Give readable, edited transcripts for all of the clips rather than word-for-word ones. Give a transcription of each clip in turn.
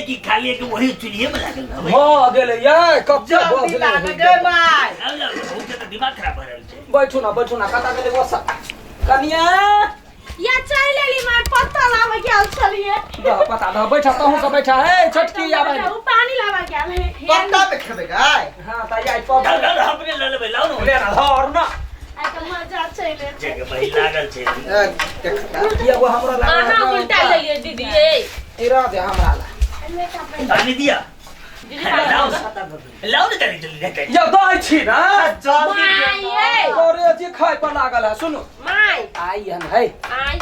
कि खाली कि वही चूल्हे में लागल रहबै। भऽ गेलै यै, कते भऽ जल्दी गेलै। लाबै गे माय। लाउ, लाउ, बहुत तऽ दिमाग खराब भऽ रहल छै। बैठू ना, बैठू ना। कतऽ गेलै ओसा कनिया? या चाय लेली माय, पत्ता लाबै गेल छलियै। दह पता दह, बैठा, तहूँ सब बैठा। हे छोटकी, आबै। ओ पानी लाबै गेल है। पत्ता पे खेबै गाय? हाँ तऽ आइ पब। लाउ, लाउ, अपने लऽ लेबै, लाउ ने। ले ना, धर ना। आइ तऽ मजा चलि जग बही लागल छै। ए, देख। एगो हमरा लागल। अहाँ उल्टा लेलियै दीदी ए। ई रह दे हमरा ला। पानी दिया। दीदी। लाउ, लाउ ने जल्दी जल्दी रहतै। ये दै छी ना। जल्दी। My A. करे जी खाय पर लागल है, सुनू। माय। आई हन है। आय।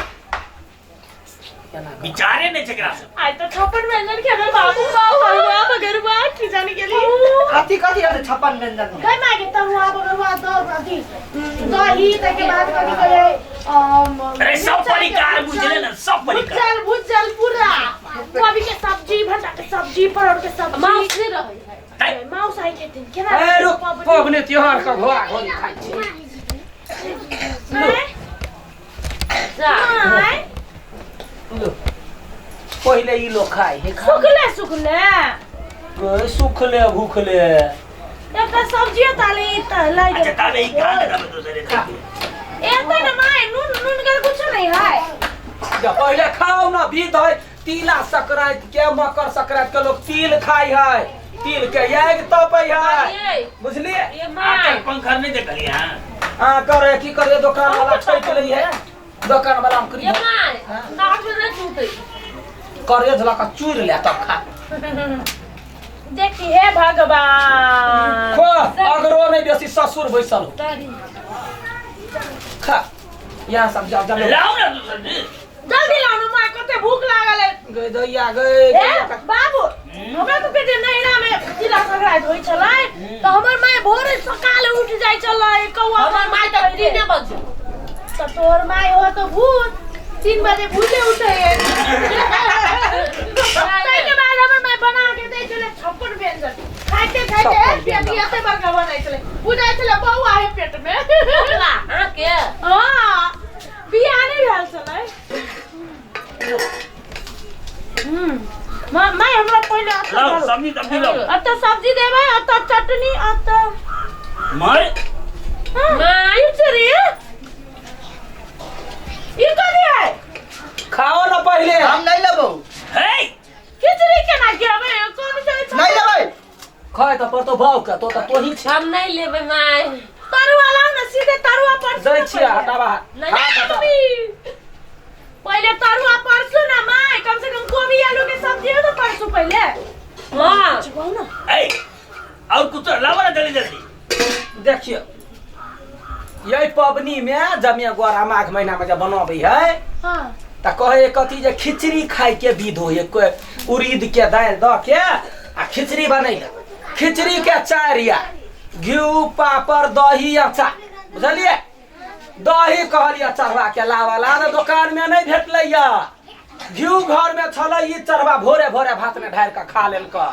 केना कर? विचारे नहि छै एकरा सब। आइ तऽ छप्पन व्यंजन खेबै बाबू, हलवा बगरुआ की जाने गेली। कथी कथी रहतै 56 व्यंजन में? गई माय के तरुआ बगरुआ दह अथी दही, तके बाद कथी कहै अरे सब परिकार बुझले ने, सब परिकार। भुजल भुजल पूरा कोबी के सब्जी, भंटा के सब्जी, परोड़ के सब्जी। माउस नहि रहै है। तै, माउस आइ खेथिन केना? ए रुक, पबनी त्योहार के घोड़ा घोड़ी खाइ छी। आँय? जा। आँय? लो, पहिले ई लोग खाइ हे, खा। सुखले सुखले। गए सुखले भूखले। एकटा सब्जियो ताले त लागि। अच्छा ताबे ई खा ले, ताबे दोसरे खा। एते न माय नून नून के कुछ नहीं है। जा पहिले खाओ ना, बीत है तिला संक्रांति के, मकर संक्रांति के लोग तिल खाइ है, तिल के आगि तपै है। ये बुझलिए? ये माय। आकर पंखा नहीं देखलिए हाँ? हाँ करे की करे, दुकान वाला ठोक लै है, दुकान वाला हम ये करी। माय नाक से नहीं छूटे। करे झला का चूर ले तब खा। देखी हे भगवान। खो, अगरो नहीं बेसी ससुर बैसल हो। खा, यहाँ सब जाओ जाओ। लाओ ना दूसरे जी। जल्दी लाउ न माय, कते भूख लागल है। गई दैया गई। ए दैया का- बाबू, हमरा सबके जे नैहरा में तिला संक्रांति होइ छलै तऽ हमर माय भोरे सकाले उठ जाइ छलै कौआ। हमर माय तऽ 3 बजे। तऽ तोहर माय हो तऽ भूत 3 बजे भूले उठे है। ताहिके बाद हमर माय बना के दै छलै 56 व्यंजन, खाइते खाइते 56 पेट व्यंजन। एते बड़का बनै छलै, बुझाइ छलै बौआ है पेट में। अहाँके हाँ, बियाह नहि भेल छलै। माय हमरा पहिले अतऽ लाओ धरू। सब्जी, सब्जी लाओ। अतऽ सब्जी देबै, अतऽ चटनी, अतऽ माय। माय। खिचड़ी। ई कथी है? खाओ ना पहिले। हम नहीं लेबो। हे। खिचड़ी केना खेबै? कोन से? नहीं लेबै। खाय तऽ पड़तो भाव के, तो तऽ तोही छी। हम नहीं लेबै माय। तरुआ लाउ ने, सीधे तरुआ परसू दै ने छियै। पहिले। हटाबा। नहीं, हाथ हटाबा। पहिले तरुआ परसू ना माय, कम से कम गोभी आलू के सब्जी हो तो परसू पहिले। हाँ। चुपाऊ ना। ए और कुछ लाओ ना जल्दी जल्दी। देखियौ, यही पबनी में जमिया गोरा माघ महीना में जब बनाबै है हाँ तऽ कहै कथी जे खिचड़ी खाय के विध होइ है, उड़ीद के दालि दऽ के आ खिचड़ी बनैलक। खिचड़ी के चारि या घिउ, पापड़, दही, अचार, बुझलियै? दही कहलियै चढ़वा के लावला ने, दोकान में नहीं भेटलै या। घिउ घर में छलै, ई चढ़वा भोरे भोरे भात में ढारि कऽ खा लेलकै।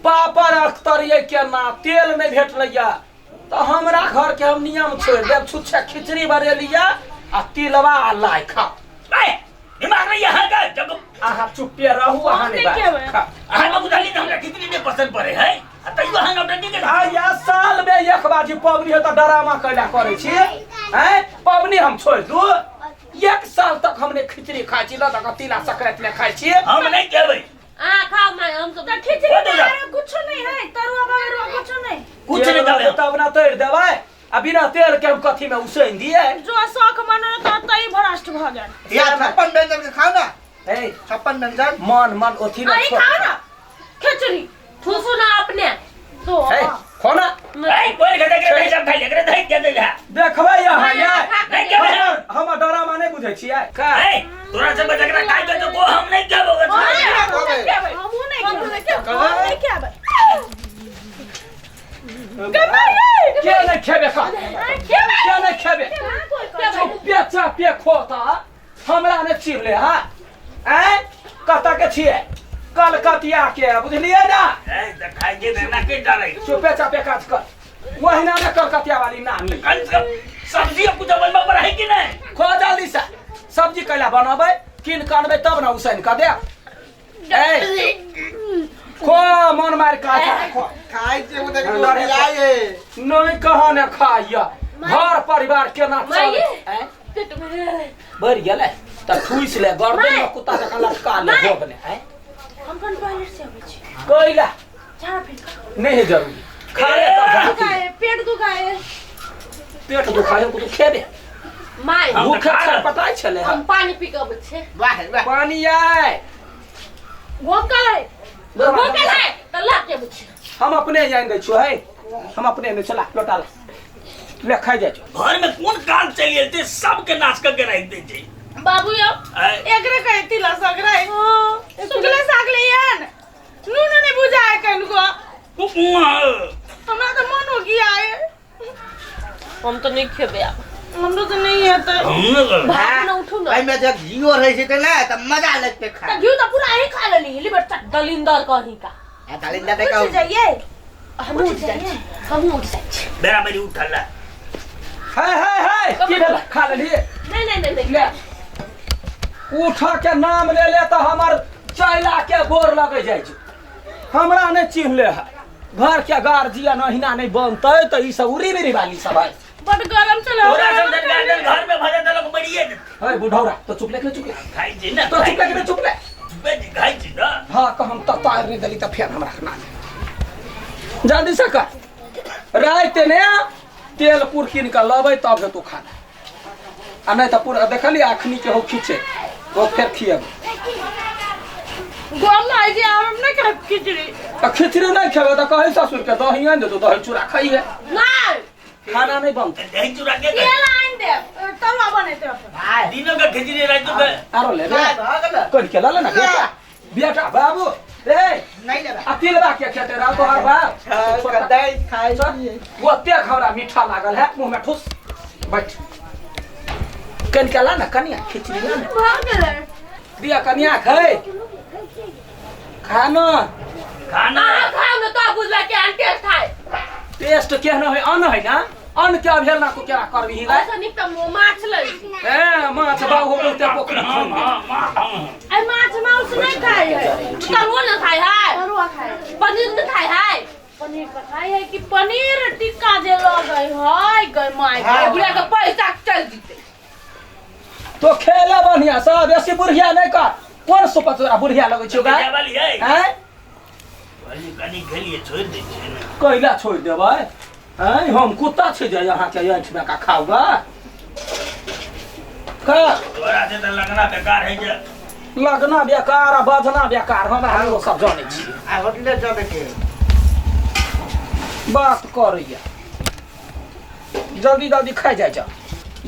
पापड़ अख्तरियै केना, तेल नहीं भेटलै या। तऽ हमरा घर के हम नियम छोड़ि देब, छुच्छे खिचड़ी बनेलियै आ तिलवा आ लाइ खाउ। ए दिमाग नहीं यहाँ का जब अहाँ चुप्पे रहू, अहाँ हम नहि नहि बाजू। खेबै। खा। अहाँ लोग बुझाली हमरा खिचड़ी नहीं पसंद पड़े है आ तैयो अहाँ नौटंकी के। आ साल में एक बाजी पबनी है तऽ डरामा कैला करै छी? हैं, पबनी हम छोड़ि दू? एक साल तक हमने खिचड़ी खाइ छी, लऽ दऽ कऽ तिला संक्रांति में खाइ छी। हम नहीं खेबै। अहाँ खाओ माय, हम सब तऽ खिचड़ी ओ दादा। में आरो कुछो नहीं है, तरुआ बगरुआ कुछो नहीं? कुछ नहीं तेल देबै। तब ना तैर देबै, आ बिना तेल के हम कथी में उसैन दिए? जो शौख मनो तऽ तई भ्रष्ट भऽ गेल। या 56 व्यंजन के खाओ ना। ए 56 व्यंजन। मन मन ओथी अरे ना। खाओ ना खिचड़ी। ठूसू ना अपने। तो ए खो ना। ए कोई खा के नहीं, सब खा ले, एकरे दही के दे जा। देखबै अहाँ यै। नहीं खेबै। हमर हमर डरामा नहि बुझै छियै का? ए तोरा सब जकरा खाइ के तो को हम नहीं खेबो। हमहूँ नहीं खेबै, हम नहीं खेबै। के नहि खेबे का? के नहि खेबे? चुप्पे चापे खो तऽ हमरा नहि चिरले। हाँ, आँय, कतऽ के छियै? कलकतिया के, बुझलियै ना? ए त खाइ के देना के डरै। चुपे चापे काज कर, ओहिना ने कलकतिया वाली नामी। कम से कम सब्जी कुछ बनबा पर है कि नहीं? खो जल्दी से। सब्जी कैला बनबै? कीन कऽ अनबै तब ने उसैन कऽ देब। ए खो मन मार का खो खाइ छै ओ तऽ डरे आए नहीं कहा ने खाइया घर परिवार केना माये। चले आँय? पेट में बढ़ि गेलै तऽ ठुसि ले गर्दन में कुत्ता जकाँ लटका ले माय। हो गेलै आँय? हम अपन टॉयलेट से अबै छी कैला झाड़ा फेंक नहीं है जरूरी खा ले तब झाड़ फूक। दुखाए पेट दुखाए पेट दुखाए को तू खेबे my हम तऽ भूखे खा रहल। छटपटाइ छलै हम पानी पी के अबै छियै वाह वाह पानी आय भोकल है भूखल है तऽ लऽ के अबै छियै हम अपने जान दै छियो है हम अपने नहीं चला लोटा ला ले खाइ जाइ छौ घर में कोन काल चलि एलते सबके नाश कऽ के राखि दै छै बाबू यौ आँय? एकरे कहे तिला सगराय सुखले साग ले यान नून नहीं बुझाए कनको हमरा तो मन हो गया है हम तऽ नहि खेबै आब हमरो तो नहीं है तो भाग न उठू न एहिमे जब घियो रहै छै तऽ ने तऽ मजा लगतै तो खाय घी तो पूरा ही खा लेली लिबर तक दलिंदर कहीं का आ दलिंदा देखा उठ जाइए हमहूँ उठ जाइ छी हमहूँ उठ जाइ छी बेरा बेरी उठल है है है की भेल खा लेलिए नहि नहि नहि नहि ले उठ के नाम ले ले तऽ हमर चैला के गोर लगे जाइ छै हमरा नहि चिन्ह ले है घर के गार्जियन अहिना नहि बनतै तऽ ई सब उड़ी मेरी वाली सब है बड गरम चला तोरा सब गार्जियन घर में भजा देलक मरिए जेतै है बुढ़ौरा तो चुप ले के चुप ले खाइ छी ने तो चुप ले के चुप ले खाइ छी ने हाँ कह हम तऽ तार नहि देली तऽ फेर हमरा रखना जल्दी से कर राति ने तेल पुर कीन कऽ लबै तब हेतौ खाना आ नहि तऽ पूरा देखली अखनी के हो खींचे ओ फेर खिएबै गरम लागै छै आब हम नहि खायब खिचड़ी तऽ खिचड़ी नहि खेबै तऽ कहै ससुर के दही आनि देतौ दही चूड़ा खइहे नहि खाना नहि बनतै दही चूड़ा के तेल आनि देब तरुआ बनेतै अपन दिनो के खिचड़ी रातिो के आरो ले नहि भऽ गेल कनि के लऽ ले ना बेटा बेटा बाबू रे नहि लेबै आ तिलबा के खेते रह तोहर बाप दही खाइ छियै ओतेक हमरा मीठा लागल है मुँह में ठुस बैठ कनि के ला ना कनिया खिचड़ी ला ना भऽ गेलै दिया कनिया खै खाना खाना अहाँ खाउ ने तऽ बुझबै केहन टेस्ट है टेस्ट केहन है अन्न है ना अन्न के अवहेलना को केना करबही गे ओहिसँ नीक तऽ माछ लै छी ए माछ बाबू बहुते पोखरि हाँ खोलि हाँ हाँ आइ माछ मांस नहि खाइ है तरुओ ने खाइ है तरुआ खाइ है पनीर ने खाइ है पनीर तऽ खाइ है कि पनीर टिक्का जे लगै है गै माय हाँ। बुढ़िया के पैसा चलि जेतै तो खेले बढ़िया सब बेसी बुढ़िया नहीं कर कोन सुपत तोरा बुढ़िया लगै छौ गा वाली है हैं कनी कनी खेलिए छोड़ दै छियै ने कैला छोड़ि देबै हैं हम कुत्ता छै जे अहाँके ऐठमे का खाउ गा का तोरा से तऽ लगना बेकार है जे लगना बेकार आ बजना बेकार हमरा ओ सब जानै छी आ होटले चलै के बात करैया जल्दी जल्दी खाइ जाइ जा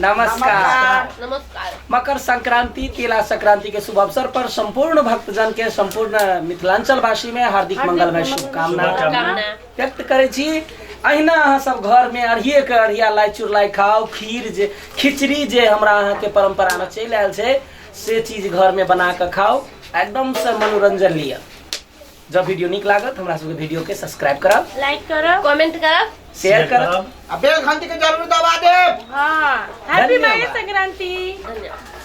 नमस्कार नमस्कार मकर संक्रांति तिला संक्रांति के शुभ अवसर पर संपूर्ण भक्तजन के संपूर्ण मिथिलांचल वासी में हार्दिक मंगलमय शुभकामना कामना व्यक्त करै छी अहिना अहाँ सब घर में अरहिए के अरहिया लाई चुरलाई खाउ खीर जे खिचड़ी जे हमरा अहाँ के परंपरा में चलि आयल छै से चीज घर में बना कऽ खाउ एकदम से मनोरंजन लिअ जब वीडियो नीक लागत हमरा सबके वीडियो के सब्सक्राइब करब लाइक करब कमेंट करब शेयर करब आ बेल घंटी के जरूर दबा देब हाँ हैप्पी धन्यवाद। मकर संक्रांति धन्यवाद